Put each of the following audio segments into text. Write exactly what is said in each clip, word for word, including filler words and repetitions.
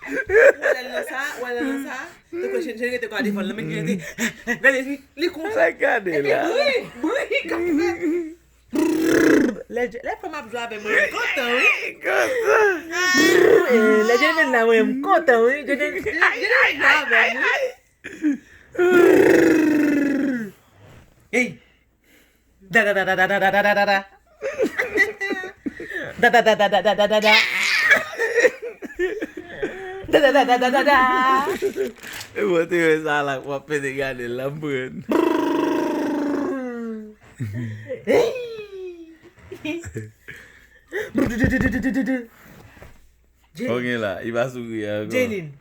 Ou wè lè l nan sa, ou wè lè l nan sa. Tankou chen, chen rete kwa devan l, men ki rete. Gade, li, li konsa. Gade la. Epi bri, bri k ap fèt. Lè, lè fanm ap jwe avè mwen, m kontan, wi. Kontan. Eh, lè Jenèn la, mwen, m kontan, wi. Jenèn, Jenèn jwe avè m, wi. Hey! Da, da, da, da. Da, da, da, da, da, da, da. Da, da, da, da, da, da, da, da, da. Da, da, da, da, da, da, da. E mwen te wè sa la, w ap pede gade l la, m pran. Ou gen la, li pa souri ankò. Jaylin.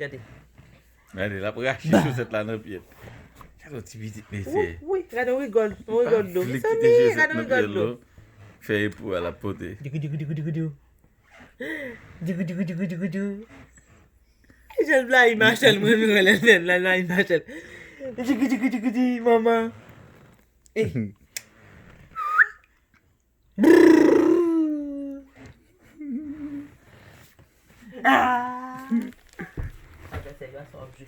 Gade. Gade, l ap rache chosèt la nan pye l. Gade yon ti pitit mesye. Wi, wi, gade yon rigòl, yon rigòl dlo. Li pa vle kite chosèt nan pye l non. Fè epou a l ap pote. Digou, digou, digou, digou, digou. Digou, digou, digou, digou, digou. Jan l blayi Machèl, mwen menm lè l fè l la, blayi Machèl. Digou, digou, digou, digou, manman. Eh. Brrr. Ah! Sa fè sè gason ap jwe.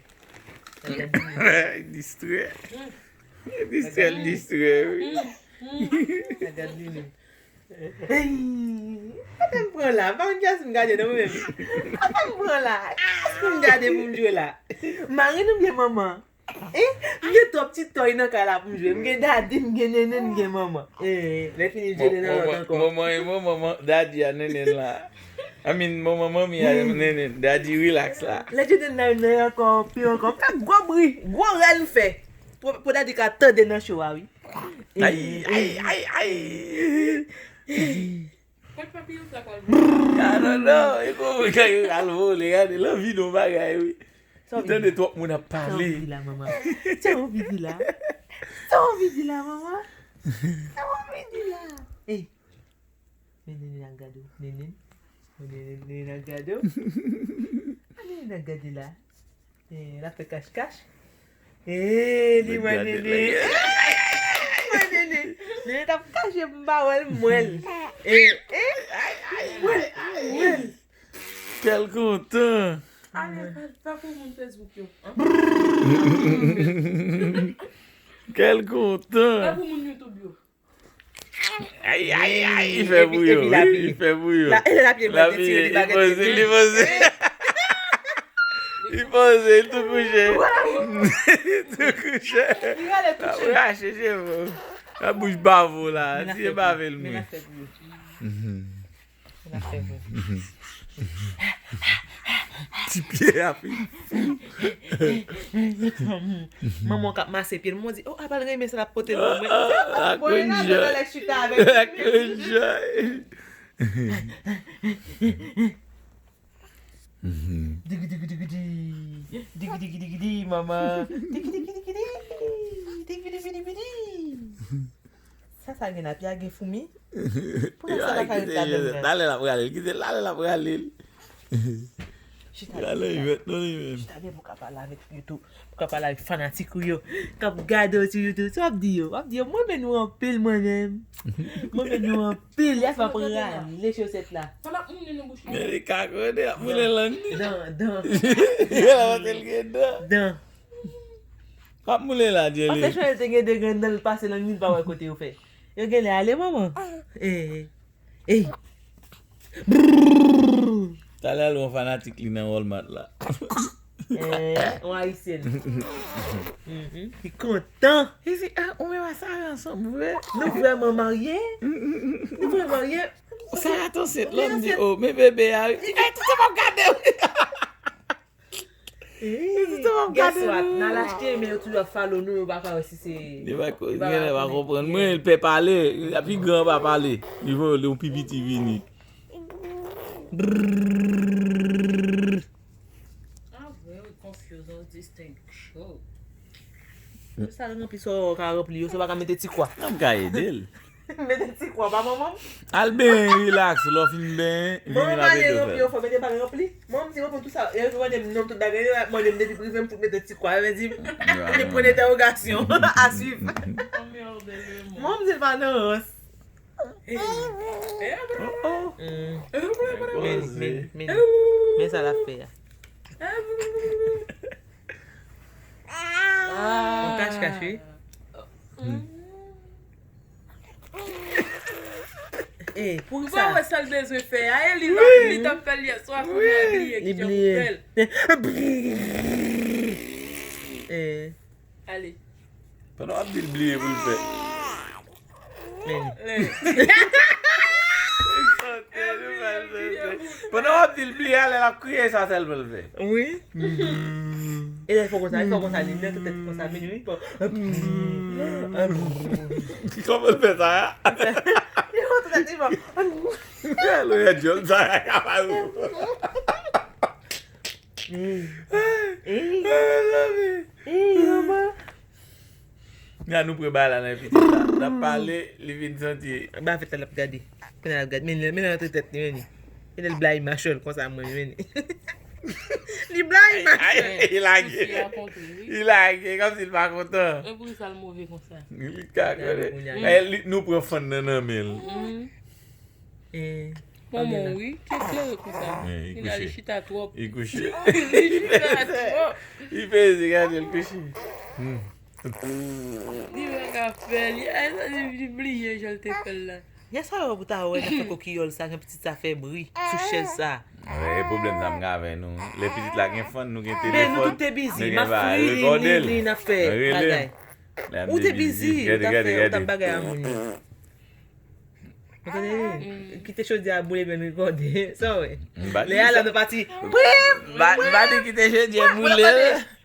Distrè. Distrè, l distrè, wi. Gad li menm. Hey! Ata m pran la. Pa konn kiyès m gade non mwen menm. Ata m pran la. Kiyès pou m gade pou m jwe la? Mari nou byen manman? Eh, m gen twòp ti tòy nan kay la pou m jwe. M gen dadi, m gen nenen, m gen manman. Eh, lè fini m jwe nan lòt ankò. Manman e manman, manman, dadi a nenen la. I mean, manman, manmi a nenen. Dadi relax la. Lè Jaden nan nan ankò, pi ankò. M fè gwo bri, gwo rèl m fè. Pou, pou dadi ka tande nan cho a, wi. Ay, ay, ay, ay. Kot papi yo sa pral vole? Ah, non, non, e kon mwen kay al vole, gade, lanvi non bagay, wi. Li tande twòp moun ap pale. Sa w vin di la, manman? Sa w vin di la? Sa w vin di la, manman? Sa w vin di la? Ey! Men Nenen ap gade w. Nenen. Men Nenen, Nenen ap gade w. Nenen ap gade la. Eh, l ap fè kach kach. Eh, li wè Nene. Li wè Nene. Nene t ap kache pou m pa wè l, m wè l. Eh, eh, m wè l, m wè l. Kè l kontan. Ale, pa, pa pou moun Facebook yo. Kè l kontan. Pa pou moun YouTube yo. Ay, ay, ay, li fè pou yo, wi, li fè pou yo. L ap piye, li poze, li poze. Li poze, li tou kouche. Li tou kouche. L ap rache cheve. L ap bouch bavo la, ti e bave l mwen. Ti pye a pi fou. Manman k ap mase pye l, mwen di, oh, apa l renmen sa l ap pote l ban mwen. Lakoudjan. Lakoudjan. Digi, digi, digi, di. Digi, digi, digi, di, manman. Digi, digi, digi, di. Digi, digi, digi, di. Sa, sa gen la, pye a gen foumi. Pou sa, sa ka ret ladan l. Talè l ap rale l, kite l, talè l ap rale l. Chita byen, chita byen pou ka pale avèk YouTube, pou ka pale avèk fanatik ou yo k ap gade w sou YouTube. Sa w ap di yo? W ap di yo, mwen renmen nou anpil, mwen menm. Mwen renmen nou anpil. Yas ap rale chosèt la. Sa l ap moune nan bouch li. Men li ka konnen, ap moule lang li. Dan, dan. Gade la, l gen dan. Dan. Ap moule la, Jelly. Paske Chanel te gen de grenn dan, l pase lang li, l pa wè kote yo fè. Yo genlè ale, manman. Ey, ey. Talè al wè yon fanatik li nan Walmart la. Eh, yon ayisyèn. Mhm. Li kontan. Li di, ah, ou menm a Sarah ansanm vre? Nou vrèman marye? Nou vrèman marye? Sarah t ansent la, m di, oh, men bebe a, wi. Eh, tout se m ap gade, wi. Guess what? N al achte, men yo toujou ap follow nou, yo pa ka wè si se. Li pa ko-, li pa genlè pa konprann. Mwen, li pè pale, li pi gran pa pale. Li voye yon pi piti vini. Ah, vre, wi, confuse those distinct show. Sa ranpli sa w ka ranpli yo, sa w pa ka mete ti kwa. N ap ka ede l. Mete ti kwa pa manman m. Al benyen, relax, lè w fin benyen, vini la pete w fè. Manman m ale ranpli yon fwa, mete bal ranpli. Manman m di ranpli tout sa, e mande m non tout bagay, yo ap mande m depi prive m fout mete ti kwa, yo di m, mete pwen dentèwogasyon, a swiv. Manman m di l pa nan rans. Hey. Oh, oh. Men, men, men, men sa l ap fè a. On kach kach, wi. Eh, pou sa. Ou pa wè sa l bezwen fè a? E li, li t ap fè l yè swa, kounye a li bliye ki jan pou fè l. Eh. Ale. Pandan w ap di l bliye pou l fè. Men. Pandan w ap di l bliye, ale l ap kriye, sa sèlman l fè. Wi. E lè l fè konsa, li fè konsa, li nan tèt konsa, men wi. Kòman l fè sa a? Li nan tèt li fè. Lè l wè djòl sa a ka ba ou. Ey. Ey. Ey, manman. Gad nou pran bagay la nan pitit la. N ap pale, li vin santi. Ba fèt la l ap gade. Kounye a l ap gade. Men, men nan tèt li, men. E lè l blayi machòl konsa, mwen, men. Li blayi machòl. Li lage. Li lage, kòmsi l pa kontan. E poukisa l move konsa? Li ka konnen. Eh, li, nou pran fann nan nan men l. Eh, manman, wi, ki eklere konsa. Li ale chita twòp. Li kouche. Li chita twòp. Li peze, gade l kouche. Li wè ka fè, li, ay, sa, li, li bliye jan l te fè l la. Yè swa yo pou ta wè nan fè kokiyòl sa, jan pitit sa fè bri sou chèz sa. Wi, e pwoblèm sa m gen avè nou. Lè pitit la gen fann, nou gen telefòn, nou gen bagay, rekòde l. Men nou tout te bizi, m ap fri li, li, li, n ap fè bagay. Ou te bizi, ou t ap fè, ou t ap bagay a moun yo. Ou tande? Kite chodyè a boule, men rekòde. Sa w wè? Lè a la nou pati. M pa di kite chodyè boule.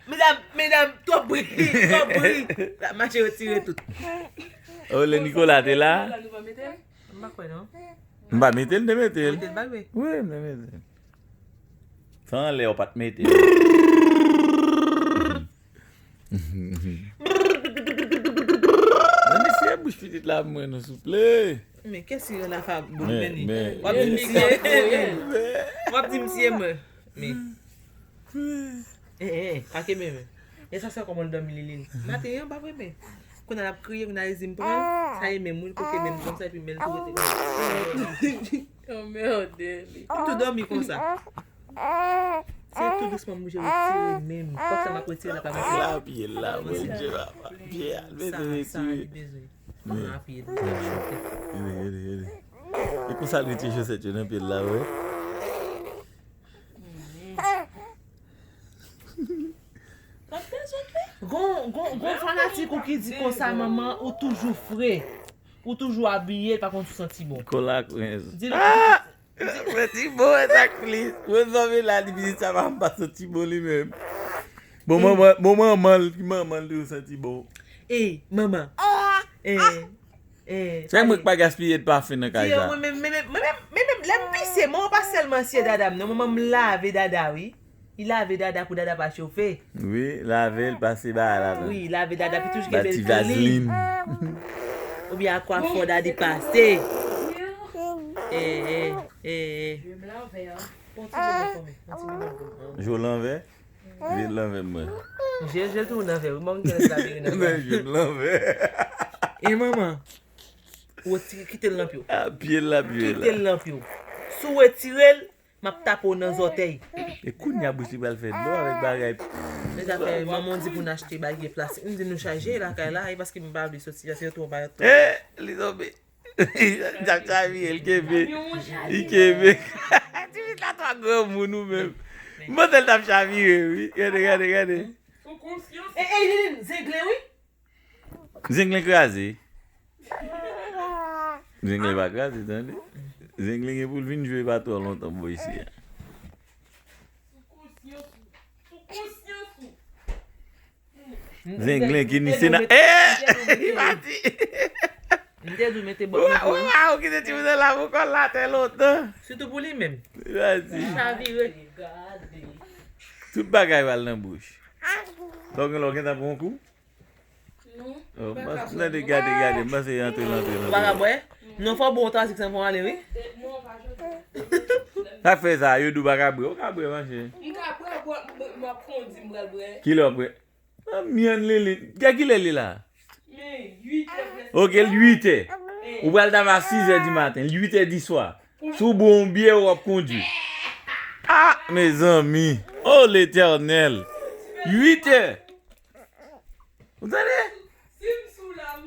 Medam, medam, twòp bri, twòp bri. L ap mache retire tout. Oh, lè Nicolas te la? M pa kwè non. M pa mete l, m te mete l. Mete l pa vre. Wi, m te mete l. Sa anlè, ou pa t mete l. Men misye bouch pitit la pou mwen non, souple. Men kès ki rann afa boul men li? W ap di misye. W ap di misye mwen. Men. Eh, eh, pa kenbe men. E sa se kòman l dòmi Lilin. Maten an pa vre men. Kounye a l ap kriye, kounye a li di m pran l. Sa e menm wi, l koke menm konsa epi men l tou rete konsa. Anmède li. M tou dòmi konsa. Se tou dousman m oblije retire men m. Kòk sa m ap retire la pa mete. La pye la, Bondye papa. Pye a, l bezwen retire. Sa li bezwen. Mwen apye l. Gade, gade, gade. E konsa l retire chosèt yo nan pye l la, wi. Gon, gon, gon fanatik ou ki di konsa, manman, ou toujou fre. Ou toujou abiye, pa konn si w santi bon. Kola kwenz. Di l. Ah! Santi bon, e sa k plis. Mwen zanmi la, li vini sa va m pa santi bon li menm. Bon, manman, bon, manman l, ki manman l toujou santi bon. Ey, manman. Ey, ey. Se mwen ki pa gaspiye de pafen nan kay sa. Mwen menm, mwen menm, mwen menm, mwen menm, lè m pise, manman pa sèlman siye dada m, non, manman m lave dada, wi. Li lave dada pou dada pa chofe. Wi, lave l, pase ba la. Wi, lave dada, pi touch gen bèl ti vazlin. Oubyen a kwafè dadi pase. Eh, eh, eh, eh. Je m lanvè, hein. Pon ti bebe pou mwen. Pon ti bebe pou mwen. Je w lanvè? Je l lanvè mwen. Je, je l tou lanvè, wi. Mwen gen la vire nan. Men je m lanvè. E manman, ou retire, kite l nan pye w. A pye l la, pye l la. Kite l nan pye w. Si w retire l, m ap tape w nan zòtèy. E kounye a bouch li pral fè dlo avèk bagay. Men zafè manman di pou n achte bagay plastik. M di nou chaje lakay la, e paske m pa vle soti, paske yo twò ba yo twò. Eh, li tonbe. L ap chavire, l kenbe. Li kenbe. Ti pitit la twò granmoun ou menm. M panse l t ap chavire, wi. Gade, gade, gade. E, e, Lilin, zenglen, wi. Zenglen kraze. Zenglen pa kraze, tande. Zenglen gen pou l vin jwe pa twò lontan bò isi a. Zenglen ki ni sena. Eh! Li pati. M te di w mete bòt nan pye w. Waw, kite timoun nan la pou kò l atè lontan. Sitou pou li menm. Li pati. Li chavire. Tout bagay pral nan bouch. Sa w gen lè w gentan pran yon kou? Non. Oh, m panse, gade, gade, gade, m panse antre, antre, antre. Ou pa ka bwè? Non, fò w bwè yon tazik san fon ale, wi. Sa k fè sa, yo di w pa ka bwè. Ou ka bwè, manchè. M ka bwè, bwè, m, m ap kondi, m pral bwè. Kilè w ap bwè? Ah, myann Lili. Gad kilè li la. Men, uit è prèske. Ok, l uit è. E, Ou pral travay a sis è di maten, uit è di swa. Si w bwè yon byè, w ap kondui. Ah, mezanmi. Oh, Letènèl. Uit è. Ou tande?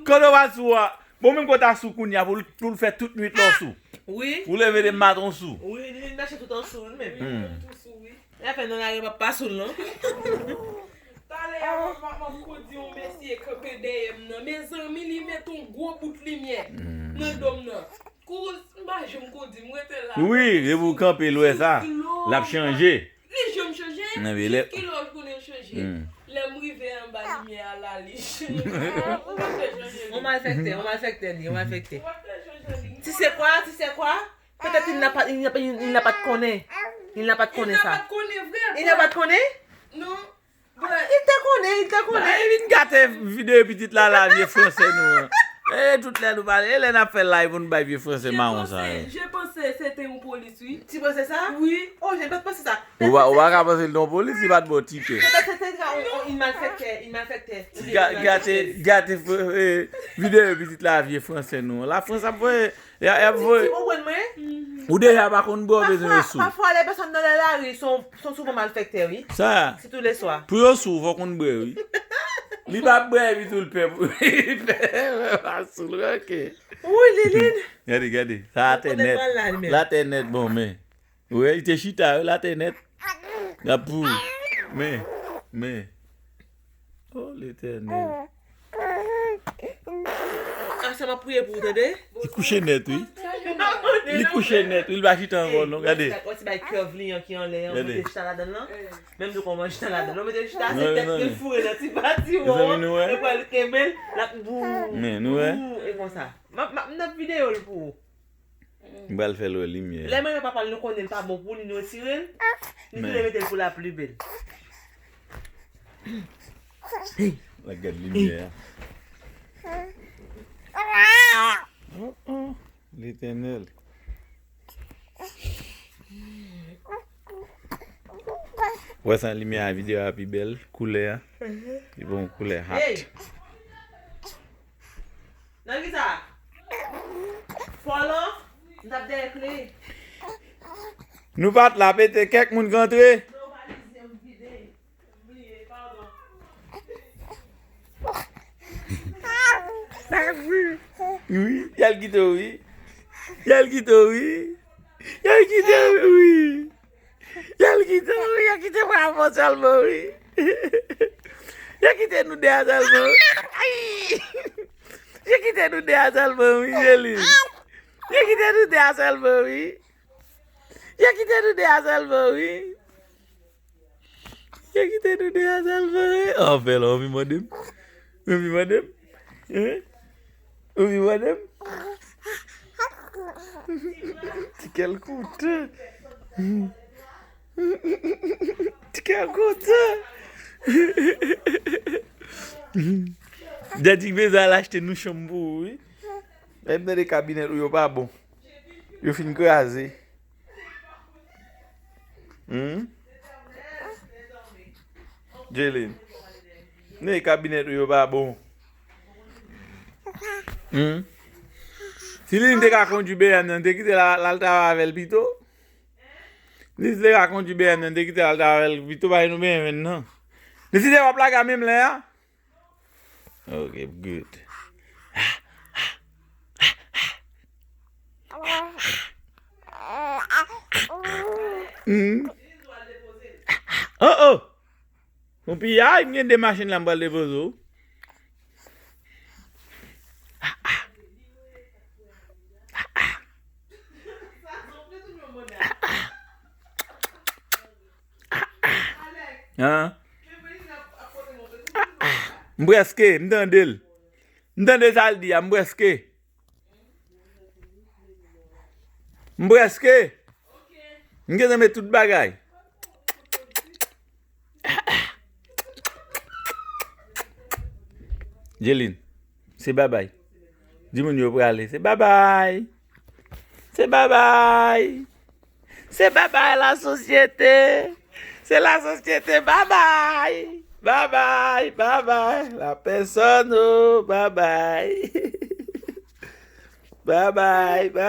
Kote w pa sou a? Bon, menm kote a sou kounye a, pou l, pou l fè tout nwit la w sou. Wi. Ou leve de maten w sou. Wi, li vin mache tout an sou, li menm. Hmm. Li ap fè nan lari, m ap pa sou l, non. Talè a, m ap, m ap, m ap kondui yon mesye kanpe dèyè m nan. Mezanmi, li met yon gwo bout limyè nan do m nan. Kouz, m pa janm kondui, m rete la. Wi, depi w kanpe, l wè sa. L ap chanje. Li janm chanje. Nan, men lè jis kilè w konnen l chanje. Hmm. Lè m rive anba limyè a la, li chanje. Ou pa fè chanje li. Yon malfektè, yon malfektè li, yon malfektè. Ou pa fè chanje li. Tu sais quoi, tu sais quoi? Peut-être il n'a pas, il n'a pas, il n'a pas de connaît. Il n'a pas de connaît ça. Il n'a pas de connaît, frè. Il n'a pas de connaît? Non. Li te konnen, li te konnen. Ay, vin gate videyo pitit la, la vye fransè nou an. E tout lè nou pale, e lè n ap fè live, nou bay vye fransè mawon sa yo. Je pensais c'était un police, oui. Tu pensais ça? Oui. Oh, j'ai pas pensé ça. Ou pa, ou pa ka panse l te yon polis, li pa t ba w tikè. Peut-être c'était un, un, un malfaiteur, un malfaiteur. Ga-, gate, gate, eh, videyo pitit la vye fransè nou an. Lafrans ap voye Y a, y a voye. Ou konprann mwen? Ou deja pa konn bwè, w bezwen yo sou. Pafwa, lè pèsòn nan lè lari, se yon, se yon souvan malfektè, wi. Sa. Sitou lè swa. Pou yo sou, fòk konn bwè, wi. Li pa bwè, epi tou l pè pou, li pè pa sou l, ok. Wi, Liline. Gade, gade. Sa atè nèt. L atè nèt, bon, men. Wi, li te chita, wi, l atè nèt. L ap pou. Men, men. Oh, Letènèl. Ah, sa m ap priye pou ou, tande? Li kouche nèt, wi. Li kouche nèt, wi. Li pa chita ankò, non. Gade. Yon ti bay kèv li an ki anlè an, mete chita ladan l lan. Menm tou kòman chita ladan l. Mete chita, se tèt li foure nan ti pati won an. Epi l kenbe l, l ap bou. Men, nou wè? Bou, e konsa. M ap, m ap, m ap videyo l pou ou. M pral fè l wè limyè. Lè mwen wè papa l, nou konnen l pa bon pou li, nou retire l. Nou vle mete l pou l ap pli bèl. Hey. L ap gad limyè a. Oh, oh. Letènèl. Wè sa limyè a, videyo a pi bèl, koulè a. Li bon koulè hot. Hey. Nan ki sa? Fò lan, m t ap dèyè kle. Nou pa t la, pete kèk moun k antre. Non, valiz yo m vide. M bliye, padon. Wi, y al kite w, wi. Y al kite w, wi. Y al kite w, wi. Y al kite w, wi, y al kite w avè w sèlman, wi. Y al kite nou de a sèlman, wi. Ay! Y al kite nou de a sèlman, wi, Jelin. Y al kite nou de a sèlman, wi. Y al kite nou de a sèlman, wi. Y al kite nou de a sèlman, wi. Anfè la, w anvi mande m? W anvi mande m? Hein? Ou vin wè de m? Ti kè l kout. Ti kè l kout. Daddy bezwen al achte nou chanm pou ou, wi. Lè m tande kabinèt ou yo pa bon. Yo fin kraze. Hmm? Jelin. Ne kabinèt ou yo pa bon. Hmm? Si Lilin te ka kondui B M nan, te kite l al travay avè l pito. Li te ka kondui B M nan, te kite l al travay avè l pito, bay nou B M nan. Li si te w ap lage a menm lè a. Ok, good. Hmm. Oh, oh. Yon piyay, m gen de machin la m pral depoze w. Hein? M prèske, m tande l. M tande sa l di a, m prèske. M prèske. M gentan met tout bagay. Jelin, se babay. Di moun yo prale. Se babay. Se babay. Se babay lasosyete. Se lasosyete. Babay. Babay. Babay. La pèsòn, oh, babay. Bye bye. Bye.